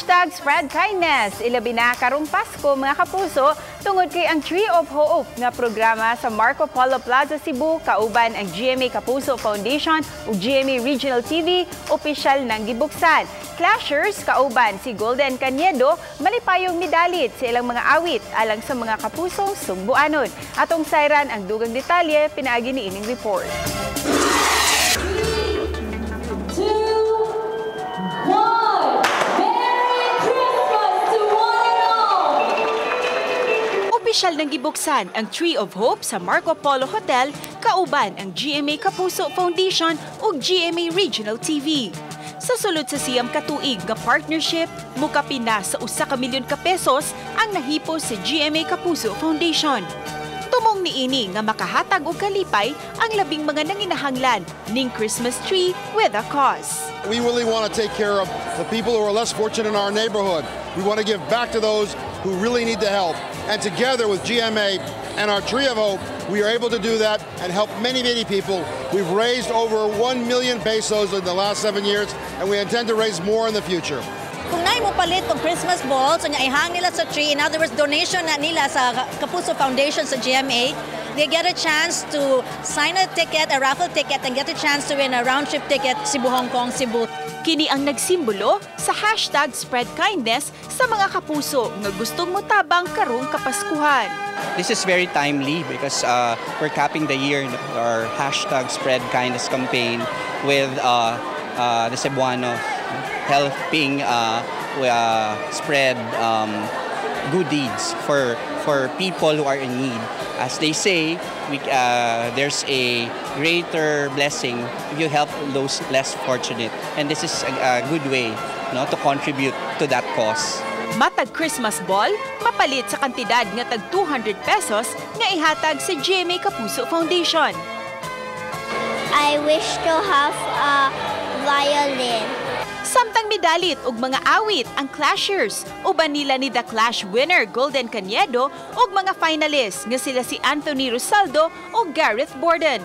#SpreadKindness. Ilabi na karong Pasko, mga kapuso, tungod kay ang Tree of Hope nga programa sa Marco Polo Plaza Cebu kauban ang GMA Kapuso Foundation ug GMA Regional TV opisyal nang gibuksan. Clashers kauban si Golden Cañedo malipayong midalit sa ilang mga awit alang sa mga kapusong Sugbuanon. Atong sayran ang dugang detalye pinaagi ni ining report. 3, 2, 1. Merry Christmas to one and all! Opisyal nang gibuksan ang Tree of Hope sa Marco Polo Hotel kauban ang GMA Kapuso Foundation ug GMA Regional TV. Sa sulod sa 9 ka tuig nga partnership, mukapin na sa 1 ka milyon ka pesos ang nahipos sa GMA Kapuso Foundation. Tumong niini nga makahatag og kalipay ang labing mga nanginahanglan ning Christmas tree with a cause. We really want to take care of the people who are less fortunate in our neighborhood. We want to give back to those who really need the help. And together with GMA and our Tree of Hope, we are able to do that and help many, many people. We've raised over 1 million pesos in the last 7 years, and we intend to raise more in the future. Kung naay mo palit og Christmas balls, unya ihang nila sa tree, in other words, donation na nila sa Kapuso Foundation sa GMA, they get a chance to sign a ticket, a raffle ticket, and get a chance to win a round trip ticket Cebu, Hong Kong, Cebu. Kini ang nagsimbolo sa #SpreadKindness sa mga kapuso nga gustong motabang karong Kapaskuhan. This is very timely because we're capping the year, our #SpreadKindness campaign with the Cebuano helping spread good deeds for people who are in need. As they say, there's a greater blessing if you help those less fortunate, and this is a good way, no, to contribute to that cause. Matag Christmas ball, mapalit sa kantidad nga tag 200 pesos nga ihatag sa GMA Kapuso Foundation. I wish to have a violin. Samtang midalit og mga awit ang Clashers, uban nila ni The Clash winner Golden Cañedo ug mga finalists nga sila si Anthony Rosaldo ug Gareth Borden.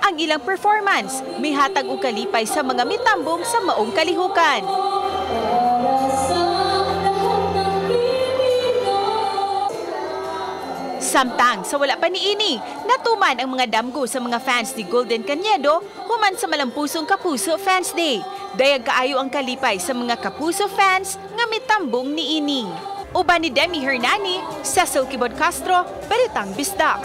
Ang ilang performance mihatag og kalipay sa mga mitambong sa maong kalihukan. Para sa lahat ng Pilipino. Samtang sa wala pa niini, natuman ang mga damgo sa mga fans ni Golden Cañedo human sa malampusong Kapuso Fans Day. Dayag kaayo ang kalipay sa mga Kapuso fans nga mitambong niini. Uban ni Demi Hernani, Cecil Kibod Castro, Balitang Bisdak.